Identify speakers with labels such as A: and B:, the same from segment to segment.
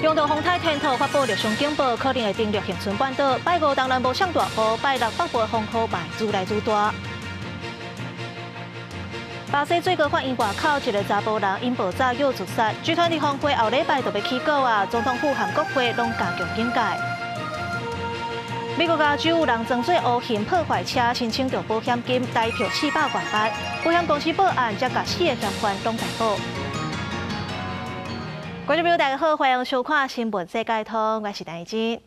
A: 中度風颱天兔發布陸上警報，可能會登陸恆春半島。拜五東南部上大雨，拜六北部風雨嘛愈來愈大。巴西最高法院外口一个查埔人因爆炸藥自殺，集團的峰會後禮拜就欲起告啊，總統府和國會攏加強警戒。美國加州有人裝做烏熊破壞車，申請著保險金，台票400萬八，保險公司報案，才共四个嫌犯攏逮捕。觀眾朋友，大家好，歡迎收看新聞世界通，我是陳怡貞。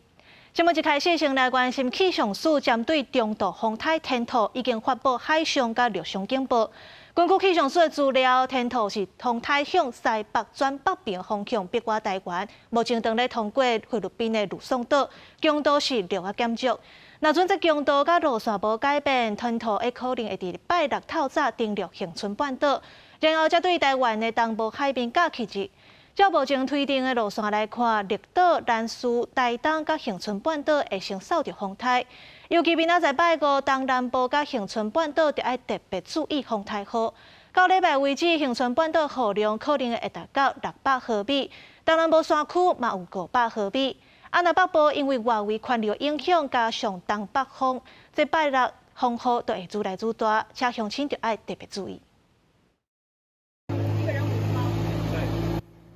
A: 節目一開始，先來關心氣象署針對中度風颱天兔已經發布海上佮陸上警報。根據氣象署的資料，天兔是風颱向西北轉北邊方向逼過台灣，目前正咧通過菲律賓的呂宋島，強度是弱仔減弱。若準這強度佮路線無改變，天兔會可能會佇拜六透早登陸恆春半島，然後才對台灣的東部海面夾起去。照目前推定的路線來看，綠島、蘭嶼、台東佮恆春半島會先受著風颱，尤其明仔載拜五，東南部佮恆春半島就愛特別注意風颱雨。到禮拜為止，恆春半島雨量可能會達到600毫米，東南部山區嘛有500毫米。啊，若北部因為外圍環流影響，加上東北風，這拜六風雨就會愈來愈大，請鄉親就愛特別注意。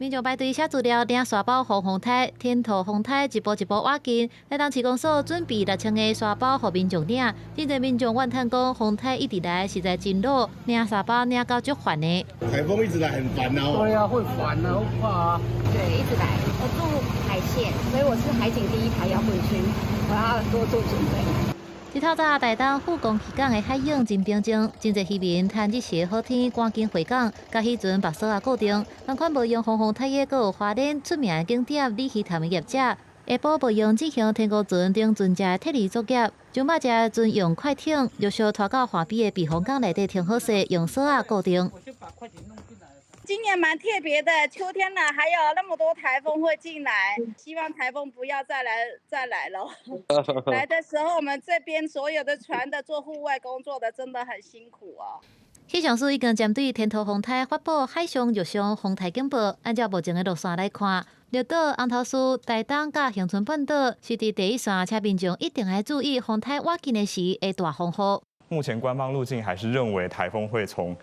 B: 民眾排隊寫資料，領沙包防風颱，天兔風颱一步一步倚近。台東市公所準備6000個沙包予民眾領，真濟民眾怨嘆講，風颱一直來，實在真惱，領沙包領到足煩的。
C: 颱風一直來很煩啊。
D: 對啊，會煩啊，好怕啊。
E: 對，一直來。我住海線，所以我是海景第一排搖滾區，我要多做準備。
B: 這透早台東富岡漁港的海湧真平靜，真濟漁民趁這時好天趕緊回港，共漁船縛索仔固定。仝款無用防風颱的，閣有花蓮出名的景點鯉魚潭的業者，下晡無閒進行天鵝船等船隻撤離作業，將肉隻船用快艇陸續拖到岸邊的避風港內底停好勢，用索仔固定。
F: 今年蠻特別的，秋天了，還有那麼多颱風會進來，希望颱風不要再來再來了。來的時候，我們這邊所有的船的做戶外工作的真的很辛苦哦。
B: 氣象署已經針對天兔風颱發布海上、陸上風颱警報。按照目前的路線來看，綠島、紅頭嶼、台東佮恆春半島是佇第一線，請民眾一定愛注意風颱倚近的時會大風雨。
G: 目前官方路徑還是認為颱風會從，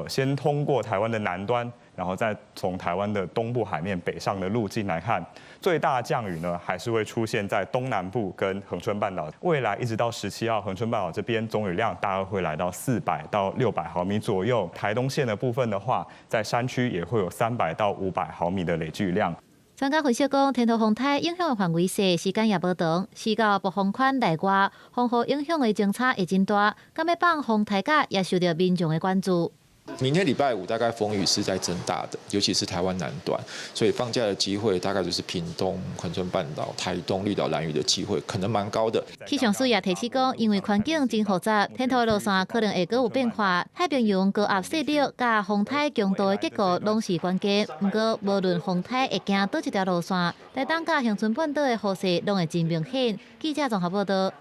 G: 先通過台灣的南端，然後再從台灣的東部海面北上的路徑來看，最大降雨呢還是會出現在東南部跟恆春半島。未來一直到17號，恆春半島這邊總雨量大概會來到400到600毫米左右。台東縣的部分的話，在山區也會有300到500毫米的累計雨量。
B: 專家分析講，天兔風颱影響的範圍細，時間也無長，是到暴風圈內外，風雨影響的增差會真大。敢欲放風颱假也受著民眾的關注。
H: 明天禮拜五大概風雨是在增大的，尤其是台灣南端，所以放假的機會大概就是屏東、恆春半島、台東、綠島、蘭嶼的機會可能蠻高的。
B: 氣象署也提醒講，因為環境真複雜，天兔的路線可能會閣有變化，太平洋高壓勢力佮風颱強度的結構攏是關鍵。毋過，無論風颱會行佗一條路線，台東佮恆春半島的雨勢攏會真明顯。記者綜合報道。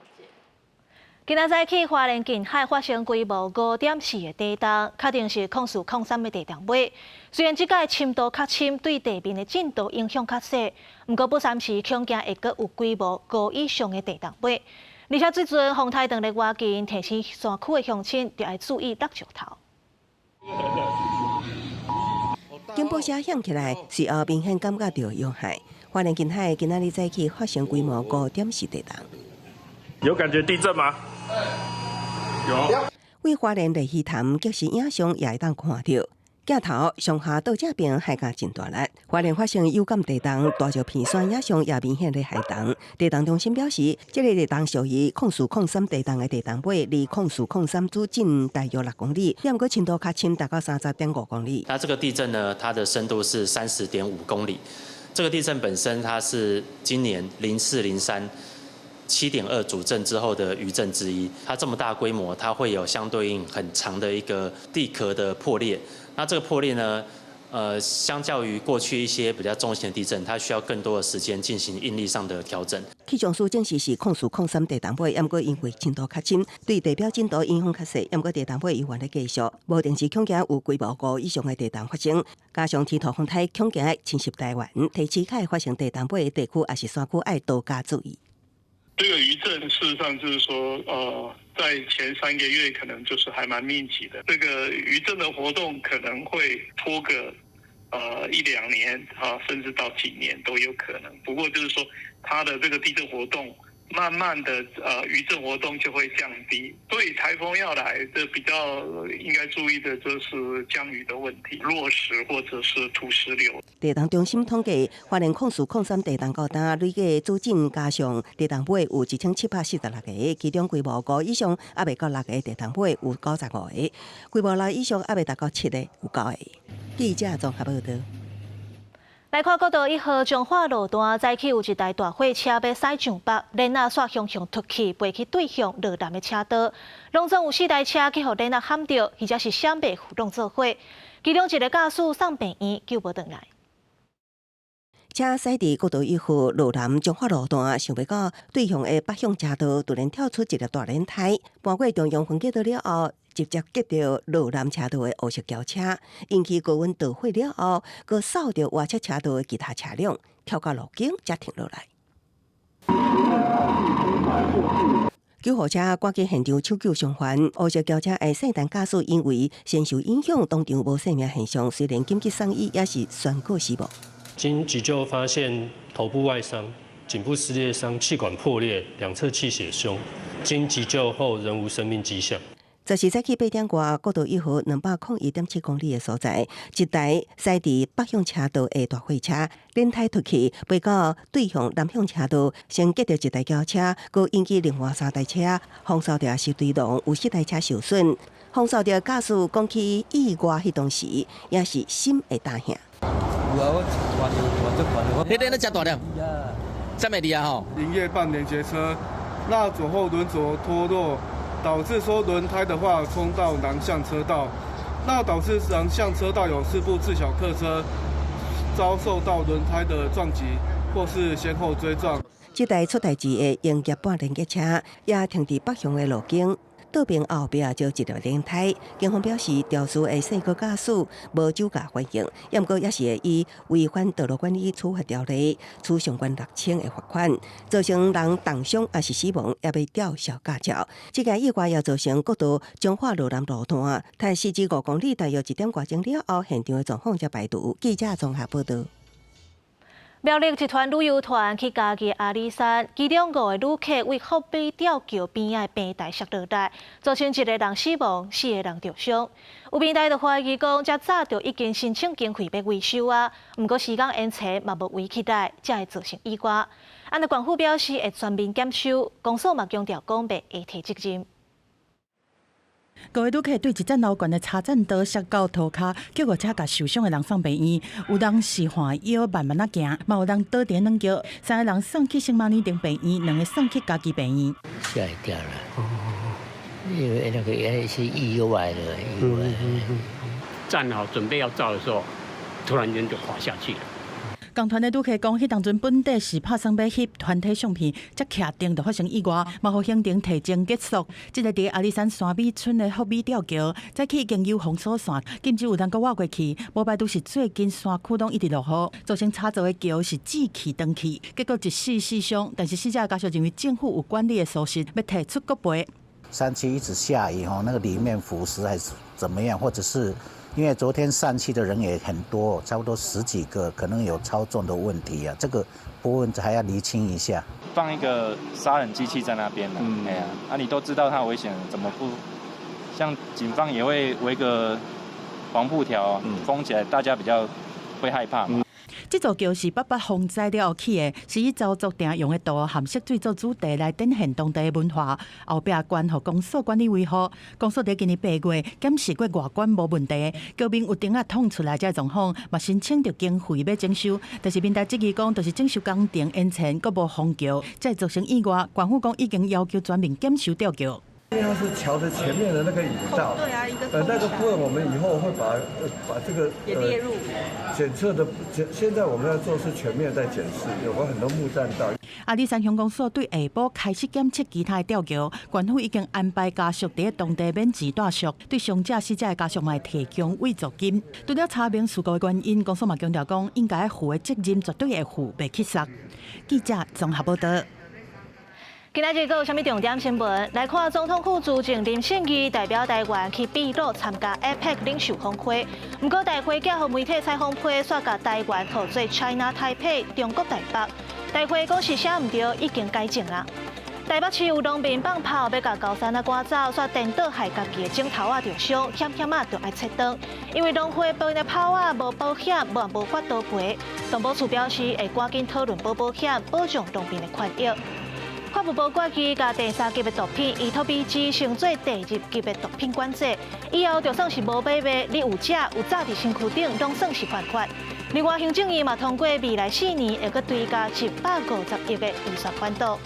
A: 今仔早起，花蓮近海發生規模5.4的地動，確定是0403的地動尾。雖然這擺深度較深，對地面的震度影響較細，毋過不三時恐驚會閣有規模5以上的地動尾。而且最近風颱正咧倚近，提醒山區的鄉親著愛注意落石頭。
I: 警報聲響起來，隨後明顯感覺著搖撼。花蓮近海今仔日早起發生規模5.4地動。
J: 有感覺地震嗎？有。
I: 位花蓮鯉魚潭即時影像也會當看著，鏡頭上下倒這邊海甲真大力。花蓮發生有感地動，大石片山影像也明顯咧海動。地動中心表示，這个地動屬於0403地動的地動尾，離0403主震大約6公里，毋過深度較深，達到30.5公里。
K: 那這個地震呢，它的深度是30.5公里。這個地震本身，它是今年0403 7.2主震之後的餘震之一，它這麼大規模，它會有相對應很長的一個地殼的破裂。那這個破裂呢，相較於過去一些比較中型的地震，它需要更多的時間進行應力上的調整。
I: 氣象署證實是0.403地動尾，毋過因為深度較深，對地表震度影響較細。毋過地動尾猶原咧繼續，無定時恐驚有規模5以上的地動發生，加上天台風颱恐驚侵襲台灣，提醒較會發生地動尾的地區抑是山區愛多加注意。
L: 這個餘震事實上就是說，在前3個月可能就是還蠻密集的。這個餘震的活動可能會拖個一兩年啊，甚至到幾年都有可能。不過就是說，它的這個地震活動，慢慢的餘震活動就會降低。所以颱風要來，這比較應該注意的就是降雨的問題，落石或者是土石流。
I: 地動中心統計，花蓮0.403地動到今累計主震加上地動尾有1746個，其中規模5以上猶未到6個地動尾有95個，規模6以上猶未達到7個有9個。記者綜合報道。
A: 來看國道一號彰化路段，早起有一台大貨車欲駛上北，鏈仔煞向向脫去，飛去對向羅南的車道，攏總有四台車去予鏈仔撼著，彼這是閃袂攏做伙，其中一个駕駛送病院救無轉來。
I: 車駛佇國道一號羅南彰化路段，想欲到對向的北向車道，突然跳出一粒大輪胎，跋過中央分隔島了後，直接擊著羅南車道的烏色轎車，引起高溫導火了後，閣掃著外側車道的其他車輛，跳到路肩才停落來。救護車趕緊現場搶救傷患，烏色轎車的聖誕駕駛因為先受影響，當場無生命現象，雖然緊急送醫，也是宣告死亡。
M: 經急救發現頭部外傷、頸部撕裂傷、氣管破裂、兩側氣血胸，經急救後仍無生命跡象。
I: 就是早起8點外，國道一號201.7公里的所在，一台駛佇北向車道的大貨車輪胎脫去，飛到對向南向車道，先擊著一台轎車，閣引起另外三台車，風掃著是對龍，有四台車受損。風掃著駕駛講起意外彼當時，也是心會膽嚇。
D: 有啊，我懸著懸著懸。彼個咧誠大粒，啥物字啊？吼！
N: 營業辦連結車，那左後輪軸脫落，導致說輪胎的話衝到南向車道，那導致南向車道有四部自小客車遭受到輪胎的撞擊，或是先後追撞。
I: 這台出代誌的營業半連結車也停佇北向的路肩。倒邊後壁就一粒輪胎，警方表示，肇事的細個駕駛無酒駕反應，毋過也是會以違反道路管理處罰條例，處上懸6000的罰款，造成人重傷抑是死亡，也欲吊銷駕照。這件意外也造成國道彰化羅南路段，大4至5公里，大約一點外鐘了後，現場的狀況才排除。記者綜合報道。
A: 苗栗一團旅遊團去嘉義阿里山，其中五个旅客佇福美吊橋邊仔的平台摔落來，造成一个人死亡，四个人著傷。有平台就懷疑講，遮早就已經申請經費欲維修啊，毋過時間延遲嘛無圍起來，才會造成意外。啊若縣府表示會全面檢修，公所嘛強調講袂會提責任。
O: 五个旅客對一層樓懸的柴棧道摔到塗跤，救護車共受傷的人送病院。有人是換腰慢慢仔行，嘛有人倒佇軟轎。三个人送去聖瑪尼長病院，兩个送去嘉義病院。
P: 嚇一跳啦！因為那個也是意外的意外。
Q: 站好準備要照的時候，突然間就滑下去了。
O: 仝團的旅客講，彼當陣本底是拍算欲翕團體相片，才徛定就發生意外，嘛予行程提前結束。這個佇阿里山山美村的福美吊橋，早起已經有封鎖線，禁止有人閣倚過去。無排除是最近山區攏一直落雨，造成柴造的橋是志氣斷去，結果一死四傷。但是死者家屬認為政府有管理的疏失，欲提出國賠。
R: 山區一直下雨吼，那個裡面腐蝕還是怎麼樣，或者是？因為昨天上去的人也很多，差不多十幾個，可能有超重的問題啊，這個部分還要釐清一下。
S: 放一個殺人機器在那邊，哎呀，啊你都知道它危險，怎麼不？像警方也會圍個黃布條封起來，大家比較會害怕嘛。
O: 這座橋是八八風災了後起的，是以鄒族定用的圖含色水做主題來展現當地的文化。後壁捐予公所管理維護，公所佇今年8月檢視過外觀無問題，橋面有釘仔捅出來這個狀況，嘛申請著經費欲整修，但是民代質疑講，就是整修工程延遲，閣無封橋，才會造成意外。縣府講已經要求全面檢修吊橋。
T: 因為它是橋的前面的那個引道，
U: 對啊，一個
T: 那個部分我們以後會把這個
U: 也列入
T: 檢測的。現在我們要做是全面在檢視，有關很多木棧道。
O: 阿里山鄉公所對下晡開始檢測其他的吊橋，縣府已經安排家屬佇當地免錢住宿，對傷者死者的家屬嘛會提供慰助金。除了查明事故的原因，公所嘛強調講，應該負的責任絕對會負，袂去捒。記者綜合報道。
A: 今仔日閣有啥物重點新聞？來看總統府資政林勝義代表台灣去秘魯參加 APEC 領袖峰會，毋過大會寄予媒體採訪批，煞共台灣號做 China Taipei 中國台北。大會講是寫毋著，已經改正啦。台北市有農民放炮欲共高山仔趕走，煞顛倒害家己的種頭仔著傷，險險仔就愛切斷。因為農會放的炮仔無保險，無法度賠。動保處表示會趕緊討論保保險，保障農民的權益。法務部決議共第三級的毒品依托咪酯升做第二級的毒品管制，以後就算是無買賣，你有食有紮佇身軀頂，攏算是犯法。另外，行政院嘛通過未來4年會閣追加150億的預算管道。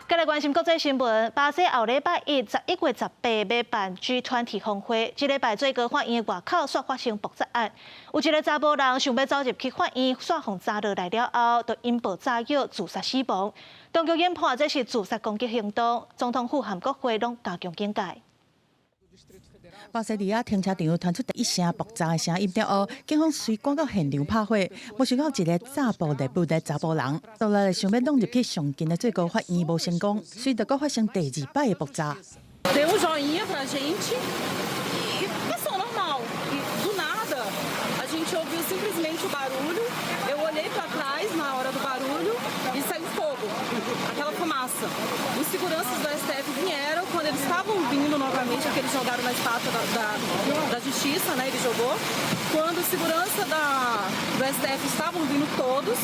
A: 再來關心國際新聞，巴西後禮拜一11月18欲辦 G20 峰會，這禮拜最高法院外口煞發生爆炸案，有一个查埔人想欲走入去法院，煞予砸落來了後，就引爆炸藥自殺死亡。當局研判這是自殺攻擊行動，總統府和國會攏加強警戒。
O: 巴西利亞停車場傳出一聲爆炸的聲音了後，警方隨趕到現場拍火，無想到一个詐爆獵物的查埔人，後來想欲闖入去上近的最高法院無成功，隨著閣發生第二擺的爆炸。
V: Deu um joinha pra gente e passou normal. E do nada a gente ouviu simplesmente o barulho. Eu olhei para trás na hora do barulho e saiu fogo, aquela fumaça. Os seguranças do STF vieram quando eles estavam vindo novamente, porque eles jogaram na estátua da Justiça, né? Ele jogou. Quando os segurança do STF estavam vindo todos,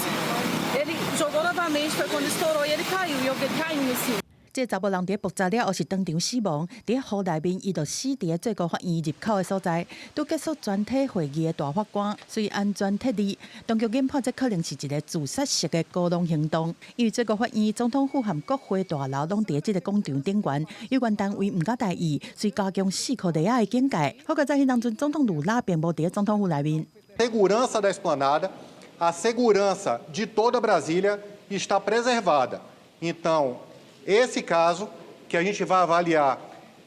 V: ele jogou novamente, foi quando estourou e ele caiu. E eu vi ele caindo assim.
O: 這查埔人佇爆炸了後是當場死亡，佇雨內面，伊就死佇最高法院入口的所在。拄結束全體會議的大法官隨安全撤離，當局研判這可能是一个自殺式的烏龍行動。因為最高法院、總統府和國會大樓攏佇這个廣場頂懸，有關單位毋敢大意，遂加強四箍內仔的警戒。好佳哉彼當陣總統盧拉並無佇總統府內面。
W: Segurança da esplanada, a segurança de toda Brasília está preservada. Então, esse caso que a gente vai avaliar,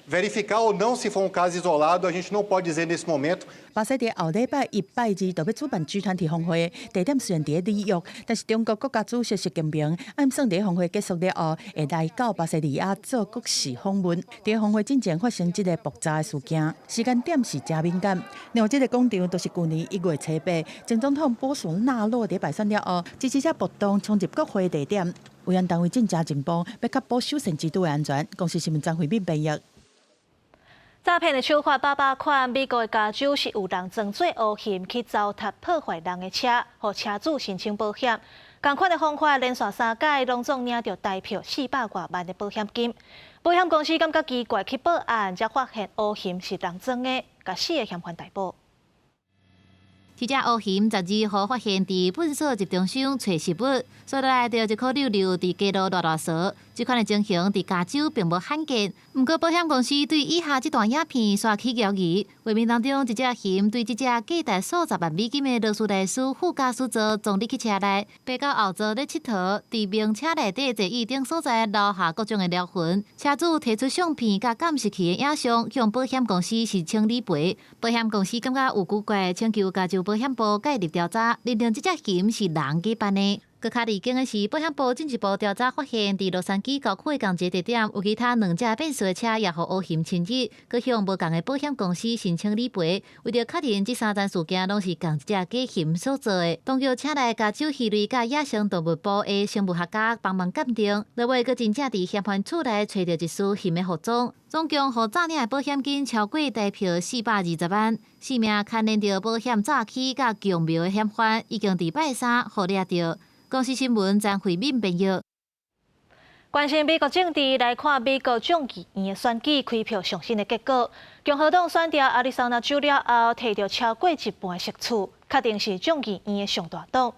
W: verificar ou não se foi um caso isolado, a gente não pode dizer nesse momento.
O: 巴西佇後禮拜一拜二就欲主辦 G20 峰會，地點雖然佇里約，但是中國國家主席習近平按算佇峰會結束了後，會來到巴西利亞做國事訪問。佇峰會進前發生這个爆炸的事件，時間點是誠敏感。另外，這个廣場都是舊年1月初8，前總統波索納洛佇敗選了後，支持者暴動衝入國會地點，維安單位真正進步，欲確保修憲之都的安全。公視新聞張惠敏編譯。
A: 詐騙的手法百百款，美國的加州是有人裝做烏熊去糟蹋破壞人的車，予車主申請保險。仝款的方法連續三擺，攏總領著台票400外萬的保險金。保險公司感覺奇怪，去報案，才發現烏熊是人裝的，共四个嫌犯逮捕。
B: 這隻烏熊12號發現佇糞埽集中箱揣食物，煞落來就一箍溜溜佇街路賴賴趖。這款的情形佇加州並無罕見，毋過保險公司對以下這段影片煞起疑疑。畫面當中，一隻熊對這隻價值數十萬美金的勞斯萊斯副駕駛座撞入去車內，爬到後座咧𨑨迌，佇名車內底座椅頂所在留下各種的療痕。車主提出相片佮監視器的影像，向保險公司申請理賠。保險公司感覺有古怪，請求加州保險部介入調查，認定這隻熊是人假扮的。閣較離經的是，保險部進一步調查發現，佇洛杉磯郊區的仝一个地點，有其他兩隻變色的車也予烏熊侵入，閣向無仝的保險公司申請理賠。為著確認這三樁事件攏是仝一隻假熊所做的，當局請來加州魚類佮野生動物部的生物學家幫忙鑑定，落尾閣真正佇嫌犯厝內揣著一絲熊的毛棕，總共予詐領的保險金超過台票420萬。四名牽連著保險詐欺佮強謀的嫌犯，已經佇拜三予掠著。公視新聞張惠敏編譯。
A: 關心美國政治來看，美國眾議院的選舉開票上新的結果，共和黨選掉亞利桑那州了後，提著超過一半的席次，確定是眾議院的上大黨。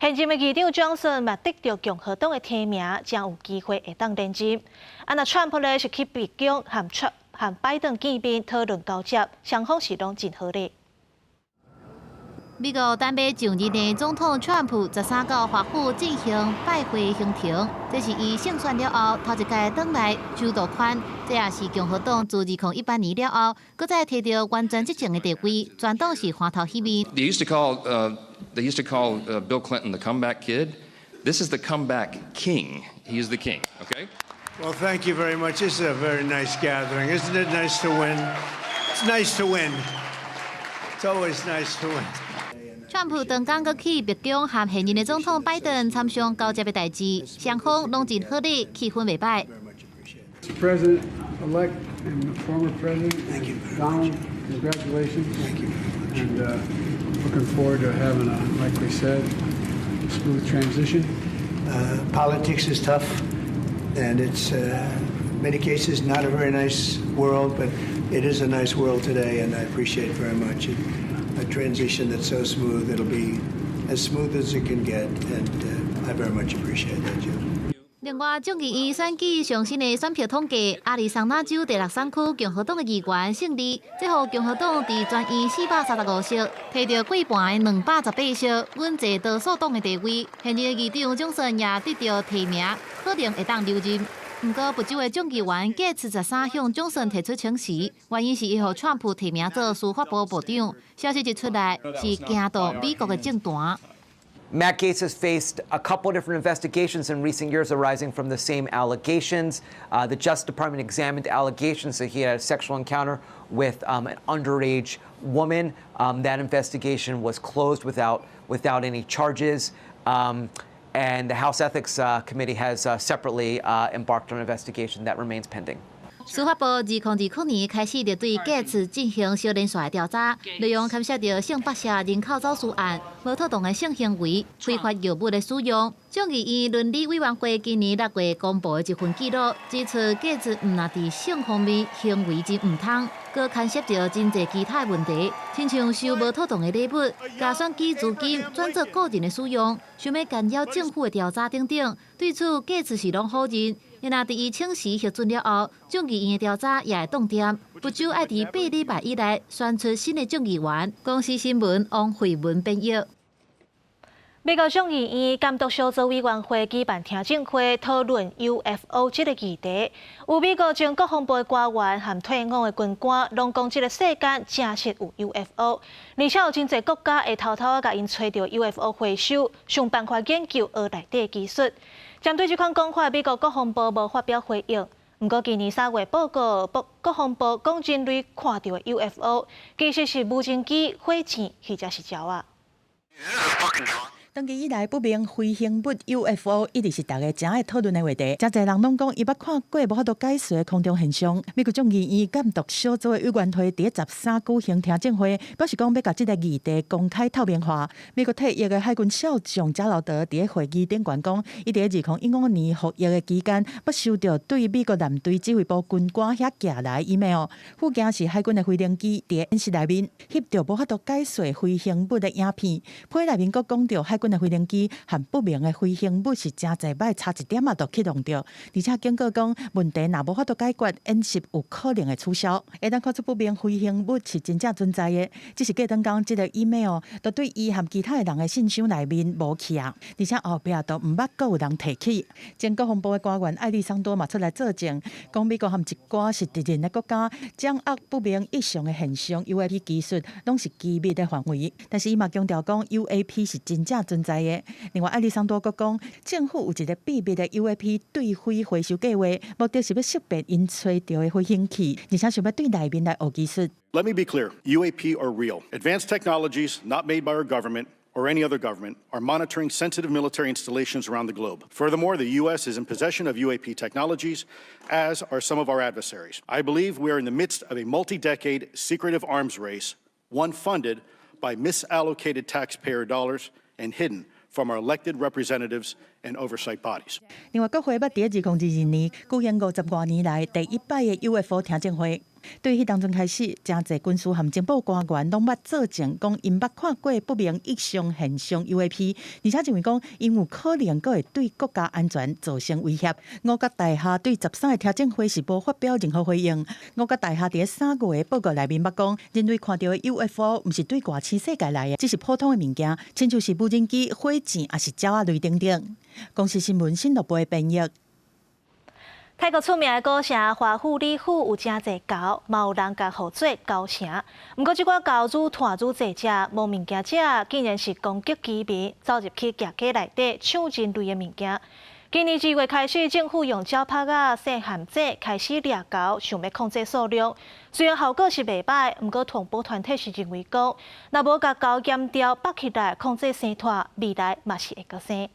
A: 現現任的議長莊遜嘛得著共和黨的提名，將有機會會當連任。啊，若川普咧是去白宮和川和拜登見面討論交接，雙方是攏真和禮。
B: 美國準備就任的總統川普13號華府進行拜會行程，這是伊勝選了後頭一擺轉來首都圈，這也是共和黨自2018年了後，閣再提著完全執政的地位，全黨是歡頭喜面。
C: They used to call Bill Clinton the comeback kid. This is the comeback king. He is the king. Okay.
E: Well, thank you very much. This is a very nice gathering. Isn't it nice to win? It's nice to win. It's always nice to win.
B: 川普當工閣去白宮和現任的總統拜登參詳交接的代誌，雙方攏真和禮，氣氛袂䆀。
U: President-elect and former President Donald, congratulations. Thank you. And looking forward to having a, like we said, smooth transition.
E: Politics is tough, and it's in many cases not a very nice world, but it is a nice world today, and I appreciate very much it. A transition that's so smooth. It'll be as smooth as it can get, and I very much appreciate that, Jim.
B: 另外，眾議院選舉上新的選票統計，亞利桑那州第六選區共和黨的議員勝利，這予共和黨佇全院435席，提著過半的218席，穩坐多數黨的地位。現任的議長強森也得著提名，可能會當留任。毋過，佛州的眾議員蓋茨13向強森提出請辭，原因是伊予川普提名做司法部部長。消息一出來，是驚動美國的政壇。
X: Matt Gaetz has faced a couple different investigations in recent years arising from the same allegations. The Justice Department examined allegations that he had a sexual encounter with an underage woman. That investigation was closed without any charges. And the House Ethics Committee has separately embarked on an investigation that remains pending.
B: 司法部2029年開始就對蓋茨進行小連續的調查，內容牽涉著性剝削、人口走私案、無妥當的性行為、非法藥物的使用。眾議院倫理委員會今年6月公布的一份記錄，指出蓋茨毋但佇性方面行為真毋通，閣牽涉著真濟其他的問題，親像收無妥當的禮物、共選舉資金轉做個人的使用、想欲干擾政府的調查等等。對此，蓋茨是攏否認。若佇伊請辭核准了後，眾議院的調查也會凍定。佛州愛佇8禮拜以內選出新的眾議員。公視新聞王慧文編譯。
A: 美國眾議院監督小組委員會舉辦聽證會，討論 UFO 這個議題。有美國前國防部的官員和退伍的軍官，攏講這個世間真實有 UFO，而且有真濟國家會偷偷仔共𪜶揣著 UFO 回收，想辦法研究學內底技術。針對這款講法，美國國防部無發表回應。毋過今年3月報告，國防部講人類看著的 UFO 其實是無人機、火箭或者是鳥仔。
O: 長期以來，不明飛行物 UFO 一直是大家誠愛討論的話題。誠濟人攏講，伊捌看過無法度解釋的空中現象。美國眾議院監督小組的委員會佇13舉行聽證會，表示講欲共這個議題公開透明化。美國退役的海軍少將賈勞德佇會議頂懸講，伊佇2015年服役的期間，捌收著對美國艦隊指揮部軍官遐寄來 email，附件是海軍的飛行機佇演習內面翕著無法度解釋飛行物的影片，批內面閣講著海軍的飛行機和不明的飛行物是誠濟擺差一點仔就去挵著，而且警告講問題若無法度解決，演習有可能會取消。會當看出不明飛行物是真正存在的，只是過轉工這個 email 都對伊和其他的人的信箱內面無去啊，而且後壁都毋捌閣有人提起。前國防部的官員艾利桑多嘛出來作證，講美國和一寡是敵人的國家掌握不明異常的現象，UAP 技術攏是機密的範圍。但是伊嘛強調講 UAP 是真正存在的。另外，艾利桑多閣講，政府有一個秘密的 UAP 對飛回收計劃，目的是欲識別𪜶揣著的飛行器，而且想欲對內面來學技術。
Y: Let me be clear, UAP are real. Advanced technologies not made by our government or any other government are monitoring sensitive military installations around the globe. Furthermore, the U.S. is in possession of UAP technologies, as are some of our adversaries. I believe we are in the midst of a multi-decade secretive arms race, one funded by misallocated taxpayer dollars and hidden from our elected representatives and oversight bodies.
O: 另外，國會欲佇2022年舉行50外年來第一擺的 UFO 聽證會。對彼當陣開始，誠濟軍事和情報官員攏捌作證，講𪜶捌看過不明異常現象 UAP，而且認為講𪜶有可能閣會對國家安全造成威脅。五角大廈對13個聽證會是無發表任何回應。五角大廈佇3月的報告內面捌講，人類看著的 UFO 毋是對外星世界來的，只是普通的物件，親像是無人機、火箭，抑是鳥仔類等等。公視新聞新樂部的編譯。
A: 泰國出名的古城華富里府有誠濟猴，嘛有人共號做猴城。毋過，這寡猴愈湠愈濟隻，無物件食，竟然是攻擊居民，走入去蜈家內底搶人類的物件。今年2月開始，政府用鳥拍仔設陷阱，開始掠猴，想欲控制數量。雖然效果是袂䆀，毋過動保團體是認為講，若無共猴閹掉縛起來控制生湠，未來嘛是會閣生。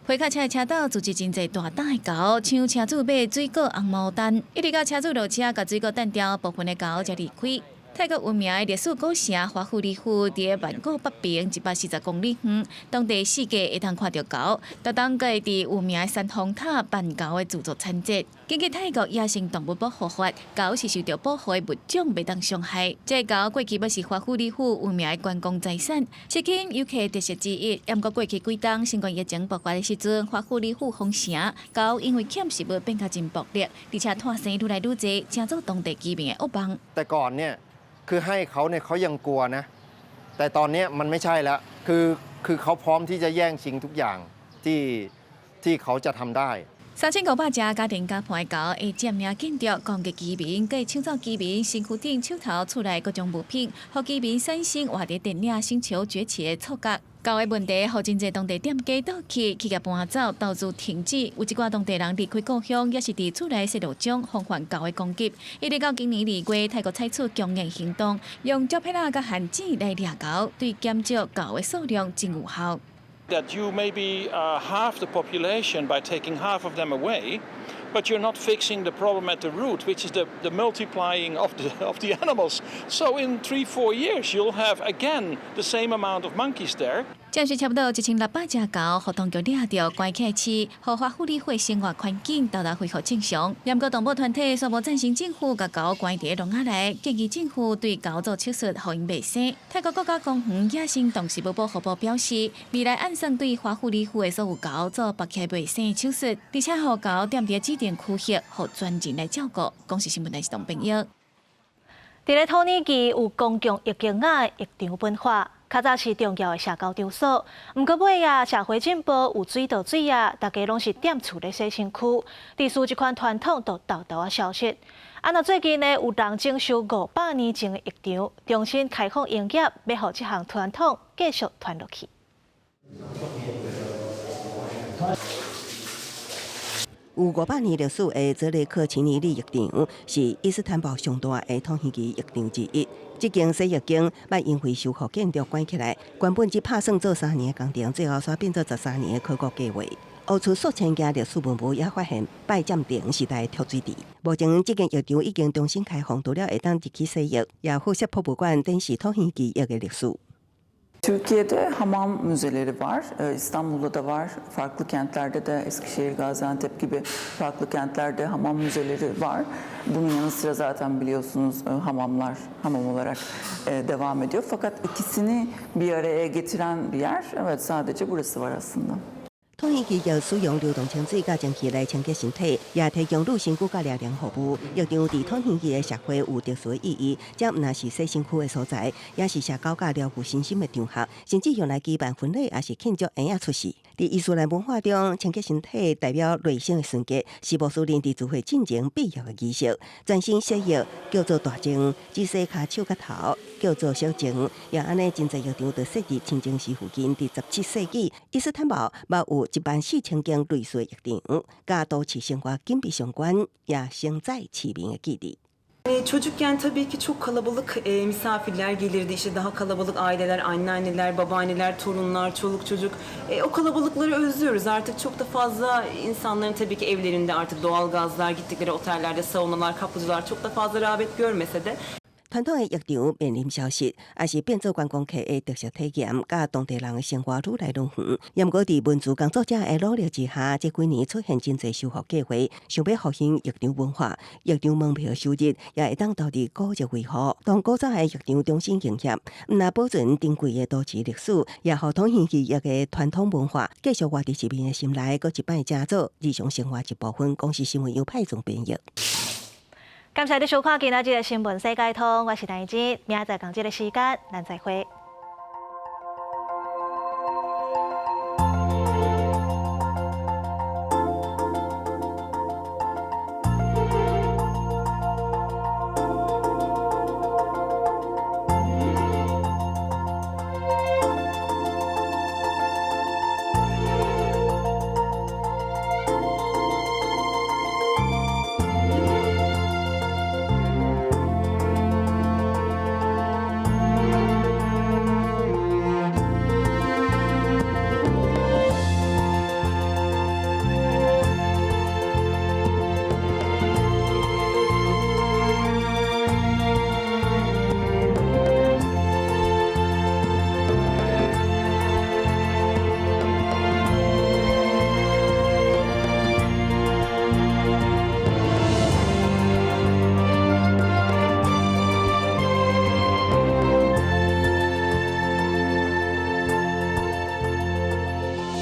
F: 皮卡車的車斗聚集真濟大膽的猴，搶車主買水果紅毛丹，一直到車主落車，共水果擲掉，部分的猴才離開。泰國有名的歷史古城華富里府，佇曼谷北邊140公里遠，當地四界會當看著猴，逐冬閣會佇有名的山峰塔辦猴的自助餐節。根據泰國野生動物保護法，猴是受著保護的物種，袂當傷害。這个猴過去嘛是華富里府有名的觀光財產，吸引遊客特色之一。毋過過去幾冬新冠疫情爆發的時陣，華富里府封城，猴因為欠食物變甲真暴力，而且湠生愈來愈濟，成做當地居民的噩夢。
G: แต่ก่อนเนี่ยคือให้เขาเนี่ยเขายังกลัวนะแต่ตอนนี้มันไม่ใช่แล้วคือคือเขาพร้อมที่จะแย่งชิงทุกอย่างที่ที่เขาจะทำได้
F: 3500隻家庭家伴的猴會佔領建築、攻擊居民，閣會搶走居民身軀頂、手頭、厝內各種物品，予居民產生活佇電影《星球崛起》的錯覺。猴的問題，予真濟當地店家倒去，企業搬走，投資停止，有一寡當地人離開故鄉，抑是佇厝內設路障，防範猴的攻擊。一直到今年2月，泰國採取強硬行動，用鳥拍仔佮陷阱來掠猴，對減少猴的數量真有效。
H: That you maybe halve the population by taking half of them away, but you're not fixing the problem at the root, which is the multiplying of the animals. So in 3, 4 years, you'll have again the same amount of monkeys there.
F: 暫時差不多1600隻猴，予當局掠著關起來飼，予華富里府生活環境沓沓恢復正常。毋過動保團體煞無贊成政府共猴關佇籠仔內，建議政府對猴做手術，予𪜶袂生。泰國國家公園野生動植物保護部表示，未來按算對華富里府的所有猴做縛起來袂生的手術，而且予猴踮佇指定區域，予專人來照顧。公視新聞台是董朋友。
A: 佇咧土耳其有公共浴間仔的浴場文化。較早是重要的社交場所，毋過尾仔，社會進步有水道水啊，大家攏是踮厝咧洗身軀，致使這款傳統就沓沓仔消失。啊，若最近呢，有人整修500年前的浴場，重新開放營業，欲予這項傳統繼續傳落去。
I: 有500年歷史的澤雷克奇尼利浴場是伊斯坦堡上大的土耳其浴場之一。這間洗浴間捌因為修復建築關起來，原本只拍算做3年的工程，最後煞變做13年的考古計劃。挖出數千件歷史文物，也發現拜占庭時代的脫水池。目前這間浴場已經重新開放，除了會當入去洗浴，也附設博物館展示土耳其浴的歷史。
J: Türkiye'de hamam müzeleri var. İstanbul'da da var. Farklı kentlerde de Eskişehir, Gaziantep gibi farklı kentlerde hamam müzeleri var. Bunun yanı sıra zaten biliyorsunuz hamamlar hamam olarak devam ediyor. Fakat ikisini bir araya getiren bir yer evet sadece burası var aslında.
I: 土耳其浴使用流動清水佮蒸氣來清潔身體，也提供女身軀佮療療服務。浴場佇土耳其的社會有特殊的意義，這毋但是洗身軀的所在，也是社交佮療癒身心的場合，甚至用來舉辦婚禮，抑是慶祝嬰仔出世。佇伊斯蘭文化中，清潔身體代表內省的純潔，是穆斯林佇聚會進前必要的儀式。全身洗浴叫做大淨，只洗跤手佮頭叫做小淨。也按呢，真濟浴場就設佇清真寺附近。佇17世紀，伊斯坦堡嘛有14,000間類似的浴場，佮都市生活緊密相關，也承載市民的記憶。
K: Çocukken tabii ki çok kalabalık misafirler gelirdi. İşte daha kalabalık aileler, anneanneler, babaanneler, torunlar, çoluk çocuk. O kalabalıkları özlüyoruz. Artık çok da fazla insanların tabii ki evlerinde artık doğal gazlar, gittikleri otellerde saunalar, kaplıcalar çok da fazla rağbet görmese de.
I: 傳統的浴場面臨消失，也是變做觀光客的特色體驗，佮當地人的生活愈來愈遠。毋過佇文資工作者的努力之下，這幾年出現真濟修復計劃，想欲復興浴場文化，浴場門票收入也會當投入古蹟維護。當古早的浴場重新營業，毋但保存珍貴的都市歷史，也予湯圓戲業的傳統文化繼續活佇市民的心內，閣一擺成做日常生活一部分。公視新聞由派總編譯。
A: 感謝你收看今仔日的新聞世界通，我是陳怡，明仔載仝這个時間，咱再會。